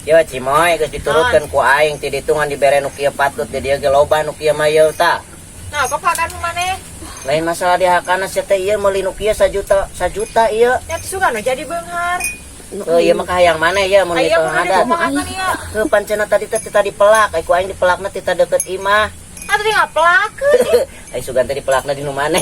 Yo Cimoy geus diturutkeun ku aing ti ditu ngan dibere nu kieu patut di dieu ge loba nu kieu mah yeuh ta. Nah, kok hakan maneh? Lain masalah dihakana sia teh ieu meuli nu kieu sajuta sajuta ieu. Nya tuh suka nu jadi beunghar. Heuh, ieu mah kahayang maneh ieu mun Aya itu kudu hadat. dikumahakeun ieu. Heuh, pancena tadi teh tita dipelak, ai ku aing dipelakna tita deukeut imah. Atuh tinggal pelakeun. Ai sugan teh dipelakna di nu maneh.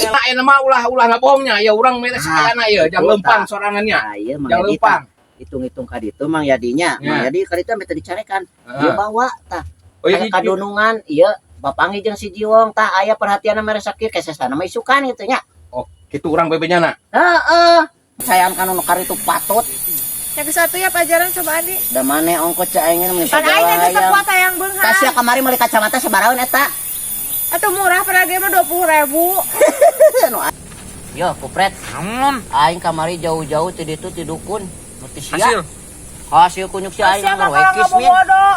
Nah, ayeuna mah ulah-ulah ngabohongnya ya urang mere sakayana ya, jangan lempang sorangannya. Nah, ieu Mang Jangan Yadi lempang. tah. Hitung-hitung ka ditu Mang Yadinya. Mang Ya. Yadi ka ditu ameh teu dicarekan. Dia bawa tah. Oh iya, Aya kadunungan ieu bapangi jeung si Jiwong tah aya perhatianna mere sakieu kesesana mah isukan gitu nya. Oh, gitu urang bebenya na. Heeh. Sayang kan nu karitu patut. Yang satu ya pajaran coba Andi. Da maneh ongkos cai aing mun Pan aing teh geus kuat hayang beunghar. Tah sia kamari meuli kacamata sabaraha eta? Atuh murah pada ge mah 20.000. Nu Yo, kupret. Naon? Aing kamari jauh-jauh ti ditu ti dukun. Nu ti sia. Hasil. Hasil kunyuk si aing Siapa mah kalau wekis nggak min. bodoh?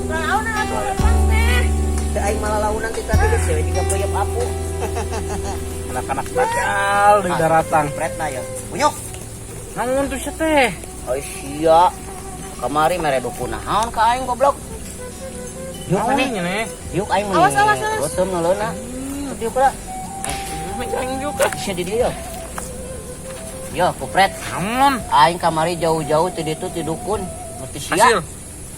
Laun atuh lepas teh. Teu aing malah launan ti tadi geus we juga peuyeub apu. Anak-anak nakal di daratan. Kupret na yo. Kunyuk. Naon tuh sia teh? Ai sia. Kamari mere dukun naon ka aing goblok. Yuk Naon maneh. nya nih? Yuk aing mun. Awas, awas, awas. Reuteum neuleuna. Yuk lah. Aing juga. Sia di dieu. Yo, kupret. Naon? Aing kamari jauh-jauh ti ditu ti dukun. Nu ti sia. Hasil.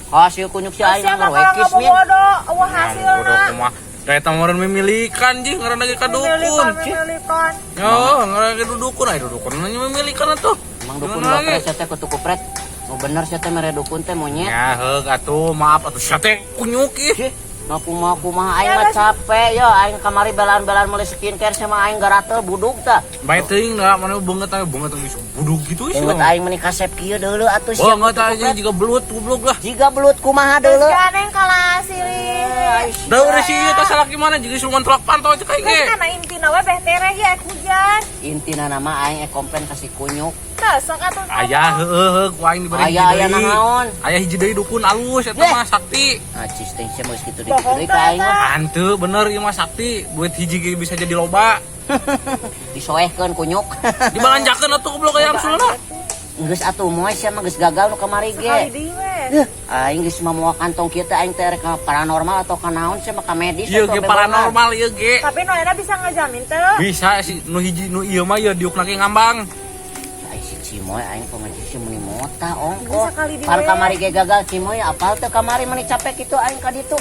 Hasil kunyuk si aing Siapa mah kalau wekis nggak min. bodoh? Wah Bodoh hasilna. kumaha. Kayak tamaran memilikan jing ngaranna ge ka dukun. Memilikan, memilikan. Yo, ngaranna ge dukun, aya dukun nanya memilikan atuh. Emang dukun Gimana lotre lagi? sia teh kutu kupret. Nu bener sia teh mere dukun teh monyet. Ya, heug atuh, maaf atuh sia teh kunyuk ih. Ih, nah kumaha kumaha aing mah capek yo aing kamari belaan-belaan meuli skincare sama aing garatel budug tah. Bae teuing da mana beungeut aya beungeut geus budug gitu ih. Beungeut aing meuni kasep kieu deuleu atuh sia. Beungeut aing juga belut goblok lah. Jiga belut kumaha Terus deuleu. ganeng kalah silih. Da udah sih ieu teh salaki mana jeung siluman telak pantau cek aing Geus ge. kana intina we beh tereh ya hujan. Intina nama aing komplain ka si kunyuk. Tah sok atuh. Aya heueuh heuh ku aing diberi Aya aya naon. Aya hiji deui dukun alus eta Yeh. mah sakti. Ah cis teh sia geus kitu deui Bohong deui ka aing mah. Hanteu bener ieu mah sakti, duit hiji ge bisa jadi loba. Disoehkeun kunyuk. Dibalanjakeun atuh goblok aya angsulna. Geus atuh moe sia mah geus gagal nu kamari Sekali ge. deui we. Heuh, aing geus mah moal kantong kieu teh aing teh rek ka paranormal atau ka naon sia mah ka medis Ieu atau ge paranormal ieu ge. Tapi nu ayeuna bisa ngajamin teu? Bisa si nu hiji nu ieu mah ieu diukna ge ngambang. Ai si Cimoy aing pamaji si meuni mota ongko. Geus sakali deui Pan we. kamari ge gagal Cimoy apal teu kamari meuni capek kitu aing ka ditu.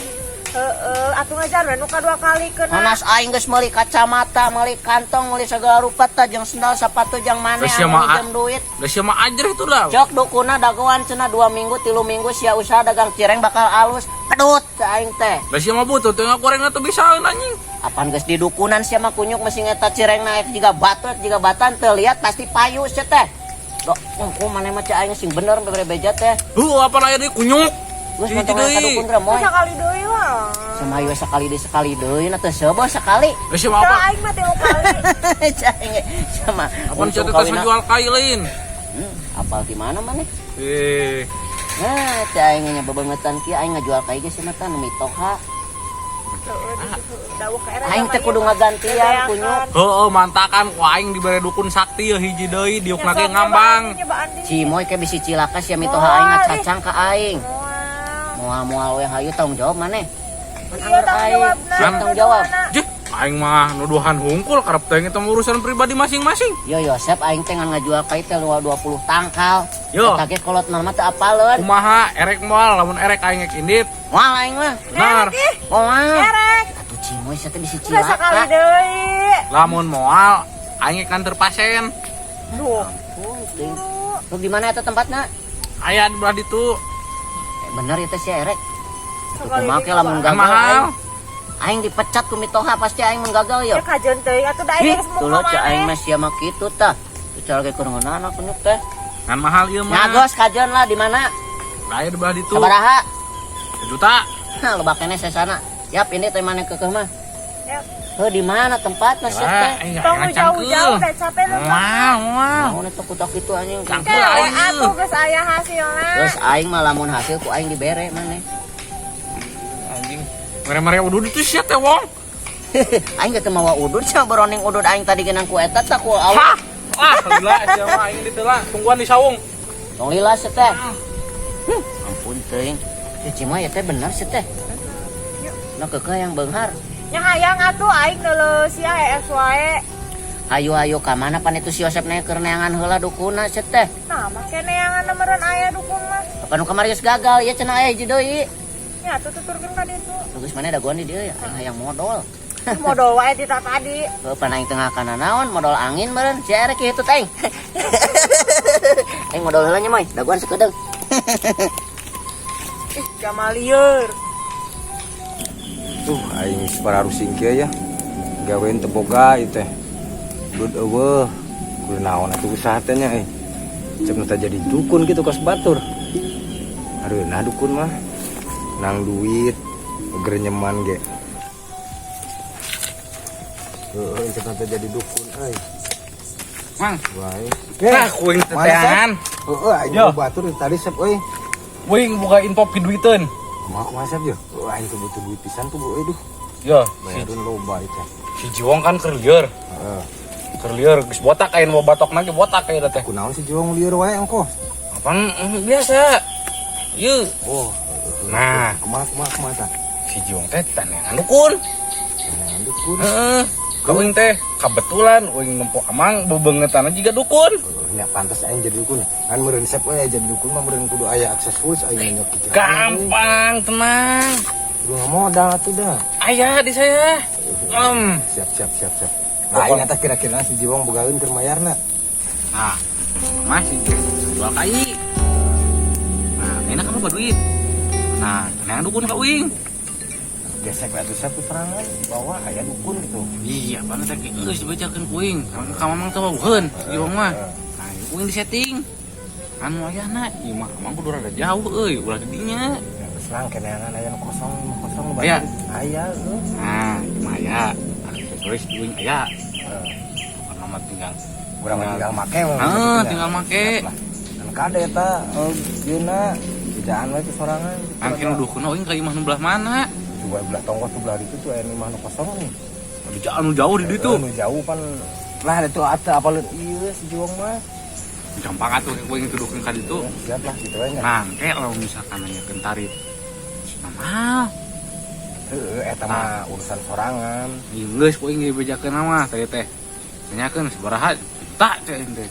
Heeh, atuh ngajar we nu kadua kali keuna. Panas aing geus meuli kacamata, meuli kantong, meuli segala rupa tah jeung sendal sepatu jeung maneh Geus sia anu mah jam duit. Da sia mah ajer itu dah. Cok dukuna dagoan cenah 2 minggu 3 minggu sia usaha dagang cireng bakal alus. Pedut teh aing teh. Da sia mah butuh teu ngagorengna teu bisa anjing. Apan geus didukunan sia mah kunyuk mesti ngeta cireng naik jiga batu jiga batan teu lihat pasti payu sia teh. Dok, ku maneh mah cai aing sing bener bere beja teh. Heuh apa aya deui kunyuk. Geus Hiji motong ka deui. dukun teh moy. Sekali deui wah. Sama ieu sekali deui na teu seubeuh sekali. Da sia mah Teu apa? aing mah tilu kali. Cai aing sama. Apa sia teh tos jual kai lain? Apal di mana maneh? Eh, Nah, cai aing nya bebengetan kieu aing ngajual kai ge cenah tah nu mitoha. Dawuh ka era Aing teh zaman kudu ieu. ngagantian kunyuk. heueuh mantakan ku aing dibere dukun sakti ye hiji deui diukna ge Ya, sok, ngambang. nyobaan deui. Cimoy ke bisi cilaka sia mitoha aing ngacacang ka aing. Moal. Moal-moal we hayu tanggung jawab maneh. Mun Iya angger tanggung aing. jawabna. Siap tanggung jawab. Jeh, aing mah nuduhan hungkul karep teh eta urusan pribadi masing-masing. Yo Yosep aing teh ngan ngajual kai teh 20 tangkal. Yo. Eta ge kolot mah teu apaleun. Kumaha erek moal lamun erek aing ngek indit. Moal aing mah. Benar. Erek ih. Moal. Erek. Atuh Cimoy sia teh bisi Udah sekali cilaka. deui. Lamun moal aing ngek kantor pasien. Duh. Ampun, teuing. Lu di mana eta tempatna? Aya di belah ditu. Bener itu sih erek. Atuh Sekali kumaha deui ke lamun nyobaan. gagal Mahal. aing. Aing dipecat ku mitoha pasti aing mun gagal yo. Ya kajeun teuing atuh da aing Ih, geus tuh muka lo cek aing maneh. mah sia mah kitu tah. Tuh cara ge keur ngeunana kunyuk teh. Ngan mahal ieu mah. Ngagos kajeun lah di mana? Aya di belah ditu. Sabaraha? Juta. Hah, lebak keneh sesana. Yap, ini teh maneh keukeuh mah. Yap. Heuh, di mana tempatna sia teh? Tong nu jauh-jauh teh capek lu. Moal, moal. Naon eta kutak kitu anjing? Cangkeul Ke we aing. atuh geus aya hasilna. Terus aing mah lamun hasil ku aing dibere maneh. Anjing. Mere-mere udud itu sia teh, Wong. Aing teu mawa udud sia, beroning udud aing tadi genang ku eta tah ku Hah? awak. Wah, gila sia mah aing diteula, tungguan di saung. Tong lila sia teh. Ampun teuing. Si Cimoy ya teh bener sia teh. Nah, keukeuh yang beunghar. Nya hayang atuh aing neuleuh sia hees wae. Hayu-hayu ka mana pan itu si Yosep na keur neangan heula dukuna sia teh. Nah, make neangan meureun aya dukun mah. Apa nu kamari geus gagal ieu cenah aya hiji deui. Nya atuh tuturkeun ka ditu. Geus mana dagoan di dieu ya, aing hayang modol. Modol wae ti tadi. Heuh, pan aing tengah kana naon modol angin meureun si erek kitu teh aing. Aing modol heula nya moy, dagoan sakedeung. Ih, jamalieur. Tuh, aing pararusing kieu ya. Gawean teu boga ieu teh. Duit euweuh. Kudu naon atuh usaha teh nya euy. Cep nu teh jadi dukun gitu kos batur. Aduh, nah dukun mah nang duit gerenyeman ge. Heeh, cep nu teh jadi dukun euy. Mang, Wae. nah kuing tetean. Heeh, aing Yo. batur tadi sep euy. Wing buka info piduiteun. Kumaha kumaha sep yo? Heeh, aing teu butuh duit pisan tuh euy duh. Yo, Bayareun loba ieu teh. si Jiwong kan keur lieur. Heeh. Keur lieur geus botak aya nu batok ge botak aya teh. Kunaon si Jiwong lieur wae engko? Apaan biasa. Yeuh. Oh, Nah, kumaha kumaha kumaha tah? si Jiwong teh taneangan dukun. Nah, dukun. Heeh. Ka uing teh kebetulan uing nempo amang bebengetan juga dukun. Nya pantas aing jadi dukun. Kan meureun sep we jadi dukun mah meureun kudu aya aksesoris aing nyok kitu. Gampang, tenang. Kudu modal atuh dah. Aya di saya. Siap siap siap siap. Nah, aing eta kira-kira si Jiwong bogaeun keur mayarna. Nah, masih jual kai. Nah, enak kamu duit. Nah, tenang dukun ka uing. Gesek we atuh sep sorangan bawa aya dukun gitu. Iya, apaan teh geus dibacakeun ku uing. Ka mamang teh wauheun, si Jiwong mah. Nah, uing disetting. Anu ayahna, ieu mah amang kudu rada jauh euy, ulah di dinya. Ya geus lang keneangan aya nu kosong, nu kosong nu Aya. Aya heuh. Nah, ieu mah aya. Aksesoris uing aya. Heeh. Pokokna mah tinggal Urang mah tinggal make mah. Ah, tinggal make. Siap lah. Kan kade eta yeuna bejaan we ke sorangan. Angkin dukun uing ka imah nu belah mana? Coba belah tongkos tuh belah itu tuh aya nu imah nu kosong nih. Anu jauh, anu jauh di ditu. Nu jauh pan lah itu atuh apaleun ieu si Jiwong mah. Gampang atuh uing tuduhkeun ka ditu. Siap lah gitu we nya. Nah, engke lamun misalkan nanyakeun tarif. Mahal. Heeh, eta mah urusan sorangan. Geus ku aing dibejakeun mah tadi teh. Nanyakeun sabaraha juta cek teh.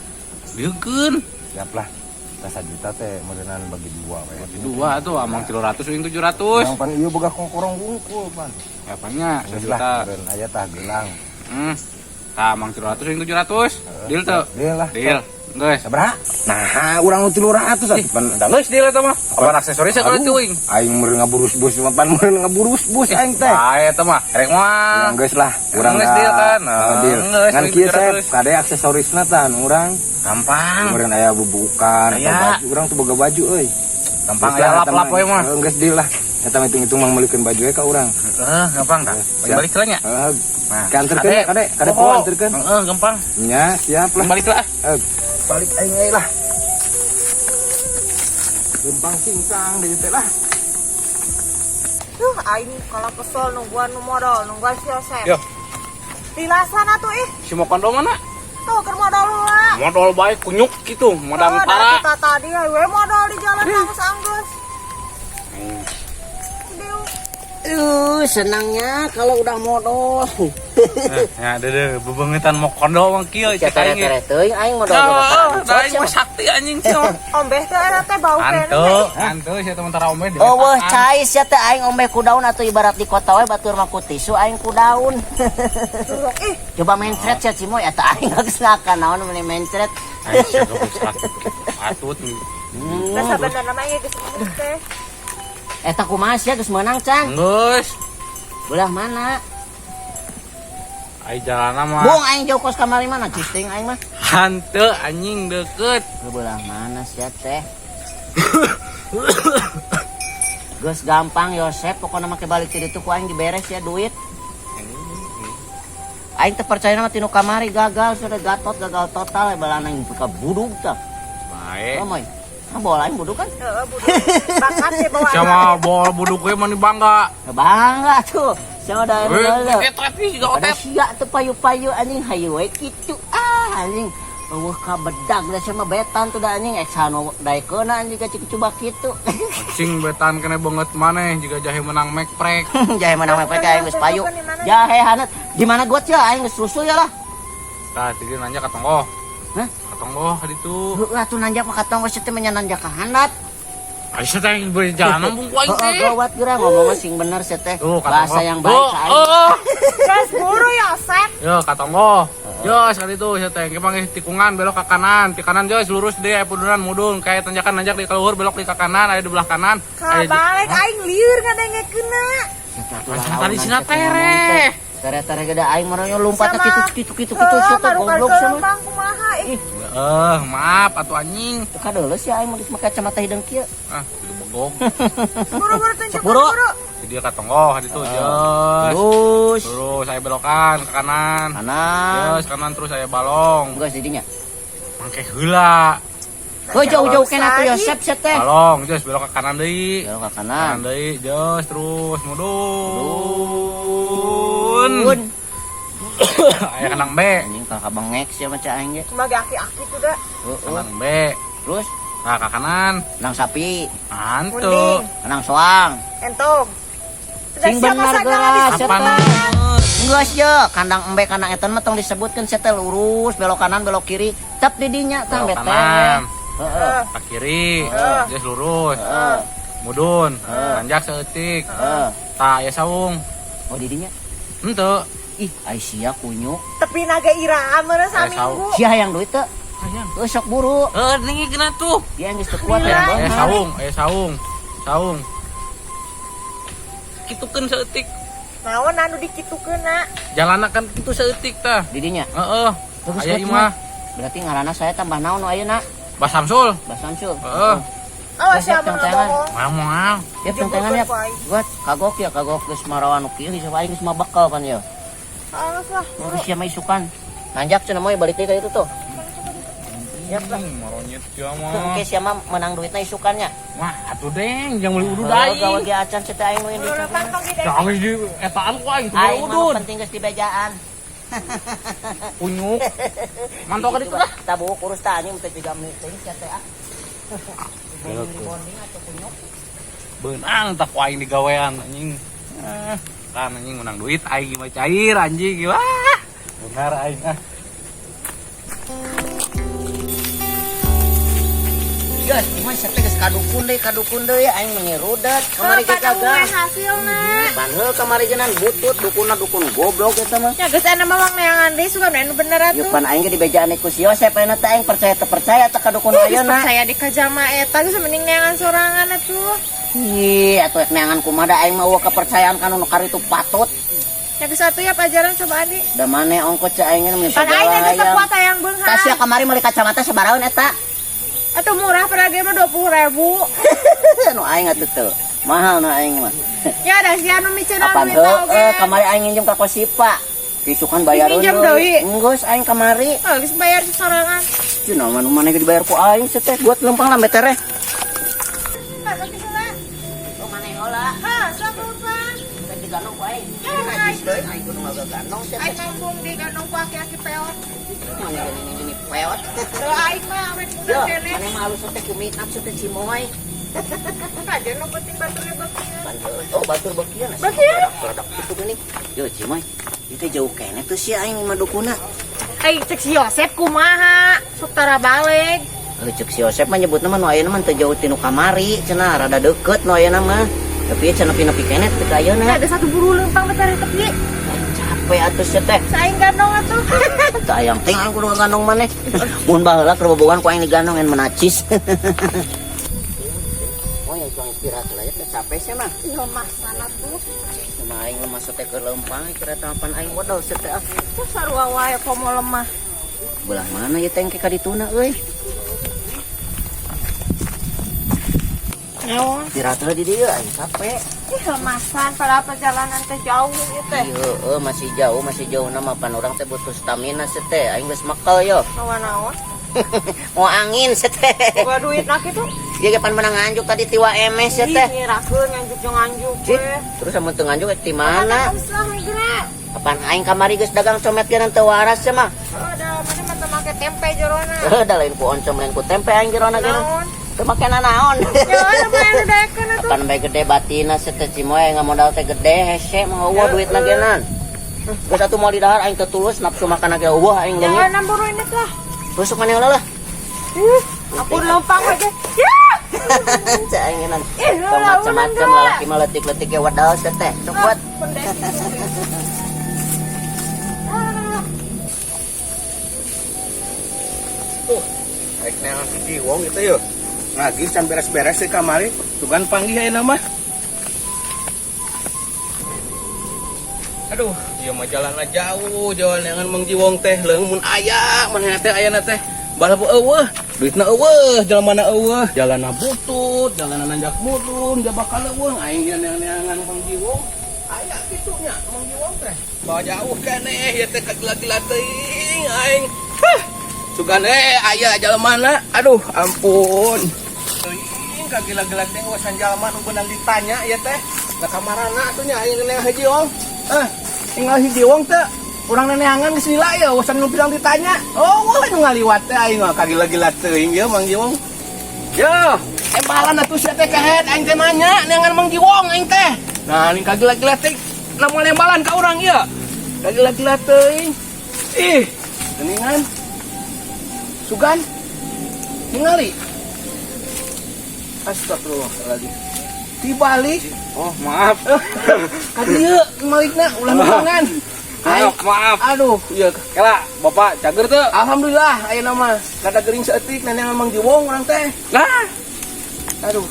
Dieukeun. Siap lah. Kita sajuta teh meureunan bagi dua we. Bagi dua tuh amang 300 uing 700. Yang pan ieu boga kongkorong wungkul pan. Apanya? Geus lah, Sejuta. meureun aya tah gelang. Tah amang 300 uing 700. Deal tuh. Deal lah. Deal. Geus. Sabaraha? Nah, urang nu 300 atuh pan. Geus deal eta mah. Apaan aksesorisnya kalau Aduh, itu uing? Aing meureun ngaburus bus pan meureun ngaburus bus aing teh. Ah, eta mah. Rek mah. Yang geus lah, urang Geus deal kan? Heeh, deal. Geus, Ngan uing kieu sep, 700. kade aksesorisna tah anu urang. Gampang. Meureun aya bubukan atau Aya. baju, urang tuh boga baju euy. Gampang Geus aya lah, eta lap-lap we mah. Heeh, geus deal lah. Eta mah hitung-hitung mah meulikeun baju we ka urang. Heeh, gampang dah. Siap. Balik lah nya. Heeh. Nah, Ka anterkeun ya, kade, kade Oh, poho anterkeun. heeh, gampang. Nya, siap lah. Balik lah. Eh, balik aing euy lah. Gempang singkang deui teh lah. Duh, aing kalau kesel nungguan nu modal, nungguan si Yosep. Yo. Lilasan atuh ih. Si Mokondo mana? Tuh keur modal heula. Modal baik kunyuk gitu, modal Oh, parah. kita tadi we modal di jalan anggus anggus. Diu. Senangnya kalau udah modal. Ya, dede bebengetan Mokondo mah kieu Sia cek aing. tere-tere teuing aing modal boga Oh, parancut aing sia mah mah. sakti anjing sia. Ombeh teh eta teh bau keneh. Antu, antu sia teman tara ombe. Oh, wah cai sia teh aing ombe ku daun atau ibarat di kota we batur mah ku tisu aing ku daun. Jorok ih. Coba mencret sia Cimoy eta aing geus ngakan naon meni mencret. Aing sia goblok patut. Da sabenerna mah ieu geus geus teh. Eta kumaha sia geus meunang can? Geus. Belah mana? Ai jalan mah. Bung aing jauh kos kamari mana cisting aing mah. Hanteu anjing deket. Ke belah mana sia teh? Geus gampang Yosep, pokoknya make balik ti ditu ku aing diberes ya duit. Aing teu percaya mah tinu kamari gagal sudah gatot gagal total balana aing ka budug tah. Bae. Oh, moy. Nah, bola aing budug kan? Heeh, buduk. Bakat ya bawa. Sama bol buduk gue mani bangga. Bangga tuh. Sama da Eh, otet nih juga Ada otet. sia teu payu-payu anjing hayu we kitu ah anjing. Eueuh ka bedag da sama betan tuh da anjing eksano daekeuna anjing ka coba kitu. Cing betan kena banget maneh jika jahe menang mek prek. Jahe menang mereka aing geus payu. Jahe hanet. Di mana got ya aing geus rusuh ya lah. Tah, jadi nanya ka tonggoh. Hah? Ka tonggoh ditu. Heueuh atuh nanjak mah ka tonggoh teh mah nanjak ka handap. Aisyah teh yang berjalan bung ku aing Heeh, teh. gawat geura ngomongna sing bener sia teh. Tuh, ka Bahasa tonggoh. yang baik Oh, ka aing. oh. Geus buru ya, Sep. Yo, ka tonggoh. Yo, sekali itu saya teh panggil tikungan belok ke kanan, ti kanan jos lurus deh aya pudunan mudun kayak tanjakan nanjak di kaluhur belok di ke kanan aya di belah kanan. Aya di- Kabalik aing lieur ngadengekeunna. Sia teh atuh Masa lawan tadi sina sia teh ngomong tereh. teh. Tere-tere gede aing mah lompat Sama- kitu kitu kitu kitu sia teh Heeh, goblok sia mah. lempang kumaha ih. Ih, Eh, maaf atuh anjing. teu kadeuleuh sia aing mah geus make kacamata hideung kieu. Ah, itu begok. Buru-buru tunjuk Buru. buru. Jadi dia ka tonggoh ditu jos. Terus Terus saya belokan ke kanan. kanan. Jos kanan terus saya balong. Geus didinya. Mangke heula. Heuh jauh-jauh kena tuh Yosep sia teh. Balong, jos belok ke kanan deui. Belok ke kanan. Kanan deui, jos terus mudun. Bun. Aya kandang B. Anjing ka kabengek sia mah cak aing ge. Cuma ge aki-aki tuh da. Heeh. Kandang B. Terus Nah, ke kanan. nang sapi, Antu. Munding. nang soang. Entog. Sing bener geura sia Apaan? teh. Geus ye, kandang embe kandang etan mah tong disebutkeun sia teh lurus, belok kanan, belok kiri, tep di dinya tah Belok bete. kanan. Heeh. Ke kiri, Heeh. jos lurus. Heeh. Mudun, Heeh. nanjak saeutik. Heeh. Tah aya saung. Oh di dinya. Henteu. Ih, ai sia kunyuk. Tepi naga iraha meureun saminggu. Sia hayang duit teu? Hayang. Heuh sok buru. Eh, nih kena tuh. Dia geus teu kuat Gila. ya. Aya saung, aya saung. Saung. Kitukeun saeutik. Naon anu dikitukeunna? Jalanna kan kitu saeutik tah. Di dinya. Heeh. Bagus Aya banget, imah. Berarti ngaranna saya tambah naon nu ayeuna? Bah Samsul. Bah Samsul. Heeh. Awas Siap, ya mun tangan. bohong. Moal moal. Ya tentengan ya. Buat kagok ya kagok geus marawan nu kieu geus aing geus mabakal pan ya. Awas lah. Geus sia mah isukan. Nanjak cenah moy balik deui ka itu tuh. Siap lah. Maronyet sia mah. Oke sia mah menang duitna isukannya. Wah, atuh deng, jangan beli udud Heuh, aing. gawe ge acan sia teh aing nu Buru duit. lempang di Jangan di etaan ku aing teu beli Aing mah nu udud. penting geus dibejaan. Kunyuk. Mantau ka ditu lah. Tabuk urus tah anjing teh juga mie teh sia teh ah. Belok tuh. Bonding atau kunyuk. Beunang tak ku aing digawean anjing. Eh, kan anjing menang duit aing mah cair anjing. Wah. Benar aing ah. Geus, cuma sia teh geus kadukun deui aing meni rudet kamari ge gagal. Hasilna. Pan heuh kamari geunan butut dukunna dukun goblok eta mah. Ya geus aya mah mang neangan deui sugan anu bener Yuk atuh. pan aing ge dibejaan ku si Yosep ayeuna teh aing percaya teu percaya teh ka dukun Ih, geus ayeuna. percaya di kajama eta geus mending neangan sorangan atuh. Ih, atuh ek neangan kumaha da aing mah eueuh kepercayaan ka nu karitu patut. Ya geus atuh ya pajaran coba adi. Da maneh ongkos cek aing mun Pan aing teh geus teu kuat hayang beunghar. Tas sia kamari meuli kacamata sabaraha eta? Atuh murah pada ge mah 20.000. Nu aing atuh teu. Mahal nu aing mah. Ya da sia nu miceuna Apan duit oge. heueuh kamari aing nginjem ka Kosipa. Isukan bayar Minjem deui. Enggeus aing kamari. Oh, geus bayar sorangan. Cenah mah nu maneh ge dibayar ku aing sia teh buat lempang lambe tereh. Hah, geus heula. Lu maneh heula. Hah, sok lempang. Teh digandong ku aing. Ya, Najis deui aing kudu ngagandong sia Aing teh. ngomong digandong ku aki-aki peot. Mana gini peot. Kalau aing mah awet muda Yo, keneh. mana mah alus teh ku make up teh cimoy. Kajian nu penting baturnya bakian. Oh, batur bakian. Bakian. Produk itu gini. Yo, cimoy. Itu jauh keneh tuh si aing mah dukuna. Ai cek si Yosep kumaha? Sok tara balik. Eh, cek si Yosep mah nyebutna mah nu ayeuna mah teu jauh tinu kamari, cenah rada deket nu ayeuna mah. Tapi cenah nepi-nepi keneh teu ka ayeuna. Ada satu buru lempang betare tepi. Capek atuh sia teh. Saing gandong atuh. Teu ayang teh aing kudu ngagandong maneh. Mun baheula keur bobogohan ku aing digandong en menacis. Oh, yang cuma istirahat lah ya, capek sih mah. Ih lemah sana tuh. Sama aing lemah sate keur lempang, kira tampan aing modal sate ah. Tuh sarua wae komo lemah. Belah mana ya teh engke ka dituna euy. Naon? Istirahat lah di dieu aing capek. Ih, lemasan, padahal perjalanan teh jauh ieu teh. Iya, heueuh, masih jauh nama pan urang teh butuh stamina sia teh. Aing geus mekel yo. Naon-naon? Mau angin sia teh. Boga duit nak itu. Ieu ge pan menang nganjuk tadi tiwa emes sia Ih, teh. ngirakeun nganjuk jeung nganjuk Cik, we. terus amun teu nganjuk di mana? Apa usah geura. Apaan aing kamari geus dagang comet ge teu waras sia mah. Oh, da mana mah teu make tempe jerona. Heuh, da lain ku oncom lain ku tempe aing jerona ge. Naon? Teu make nanaon. Ya, lumayan udah atuh. Apaan bae gede batina sia teh, Cimoy, ngamodal teh gede hese mah eueuh duitna ge nan. Geus atuh moal didahar, aing teu tulus nafsu makan ge eueuh aing leungit. Jangan buru ini lah. Tusuk mana lah. Ih, aku lempang aja. Ya. Cek aing nan. Ih, Tong ulah, macam-macam ulah, lalaki mah letik-letik ge wadal sia teh. Sok buat. Pendek. Ah. Tuh, rek neangan si Jiwong gitu yuk. Nagih can beres-beres sih kamari. Tugan panggih ayeuna mah. Aduh, ieu mah jalanna jauh, jauh neangan Mang Jiwong teh leung mun aya, manehna teh ayana teh. Balabu eueuh, duitna eueuh, jalan mana eueuh, jalanna butut, jalanna nanjak mudun, ja bakal eueuh aing ieu neangan Mang Jiwong. Aya kitu nya Mang Jiwong teh. Bawa jauh keneh ieu teh kagila-gila teuing aing. Hah. Sugan aya jalan mana? Aduh, ampun. Teuing kagila-gila teh wasan jalma nu beunang ditanya ieu teh. Lah kamarana atuh nya aing neangan hiji wong. Ah, tinggal hiji wong teh. Urang neangan geus lila ya, wasan nu bilang ditanya. Oh, wah nu ngaliwat teh aing mah kagila-gila teuing ieu Mang Jiwong. Yo, embalan atuh sia teh kahet aing teh nanya neangan Mang Jiwong aing teh. Nah, ning kagila-gila teh lamun embalan ka urang ieu. Kagila-gila teuing. Ih, geuningan. Sugan ningali. Astagfirullahaladzim. Dibalik. Oh, maaf. Ka dieu malikna ulah nuangan. Maaf, maaf. Aduh, iya. Kela, Bapak cager teu? Alhamdulillah ayeuna mah kada gering saeutik nenean Mang Jiwong urang teh. Lah, Aduh,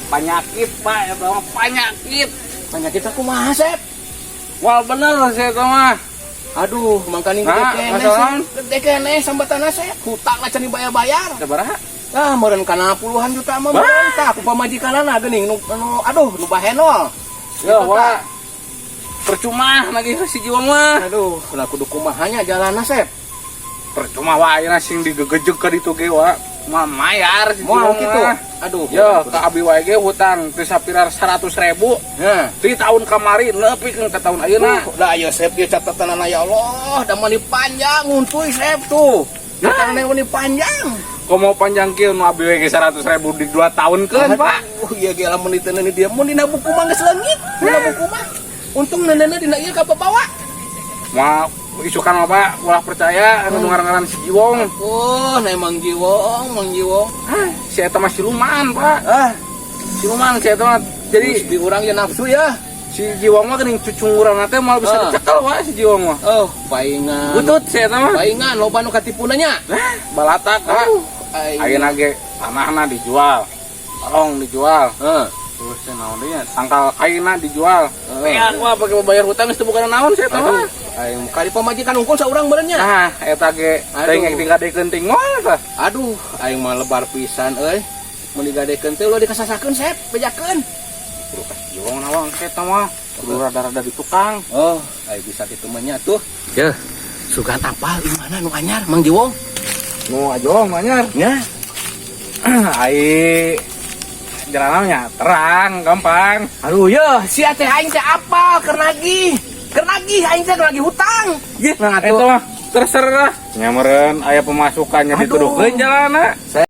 penyakit, Pak, eta mah penyakit. penyakit aku mah, Sep. Wah, bener saya eta mah. Aduh, mangkaning gede Nah, keneh. masalah. Sep. Gede keneh sambatana Sep. Hutang lah can dibayar-bayar. Sabaraha? Ah, meureun kana puluhan juta mah meureun tah ku pamajikanana geuning nu, nu aduh nu bahenol. Ya, Gitu, wah. tah. Percuma nagih si Jiwong mah. Aduh, lah kudu kumaha nya jalanna Sep. Percuma wae ayeuna sing digegejeg ka ditu ge wa. Moal mayar si Moal Jiwong kitu. mah. Aduh, Yo, ka abi wae ge hutang teu sapirar 100.000. Nah. Di tahun kamari nepi ka tahun ayeuna. Dah ayo Sep ieu catatanana ya Allah, da mani panjang nguntuy Sep tuh. Nah. Catatanana mani panjang. Komo panjang kieu nu abi we ge 100.000 di 2 tahun keun, Pak. Aduh, ieu ge lamun diteuneni dia mun dina buku mah geus leungit, dina buku mah. Untung neunena dina ieu ka babawa. Moal isukan mah, Pak, ulah percaya anu ngaran-ngaran si Jiwong. Oh, nah Mang Jiwong, Mang Jiwong. Ah, si eta mah siluman, Pak. Ah, Siluman si eta mah. jadi Jadi di urang ya nafsu ya. si Jiwong mah geuning cucunguran teh moal bisa Ah. dicekel wae si Jiwong mah. Oh, paingan. Butut si eta mah. Paingan loba nu katipuna nya. Nah, balatak, Pak. Aduh, aing. Ayeuna ge tanahna dijual. Tolong dijual. Heeh. Terus teh naon deui nya? Tangkal kaina dijual. Heeh. Ya, wah pakai bayar hutang geus teu boga naon si eta Aduh, mah. aing kali pamajikan unggul saurang meureun nya. Nah, eta ge Aduh. teuing ek digadekeun ting moal tah. Aduh, aing mah lebar pisan euy. Mun digadekeun teh ulah dikasasakeun Sep, bejakeun. Kudu ka si Jiwong nawang eta mah. Kudu rada-rada di tukang. Oh, aing bisa kitu mah nya tuh. Yeuh, sugan apal di mana nu anyar Mang Jiwong? Nu ajong anyar. Nya. Ai jalanannya terang, gampang. Aduh, yeuh, sia teh aing teh apal keur nagih. Keur nagih aing teh keur nagih hutang. Yeuh, Nah, eta atuh. mah terserah. Nya meureun aya pemasukannya Aduh. dituduhkeun jalanna. Saya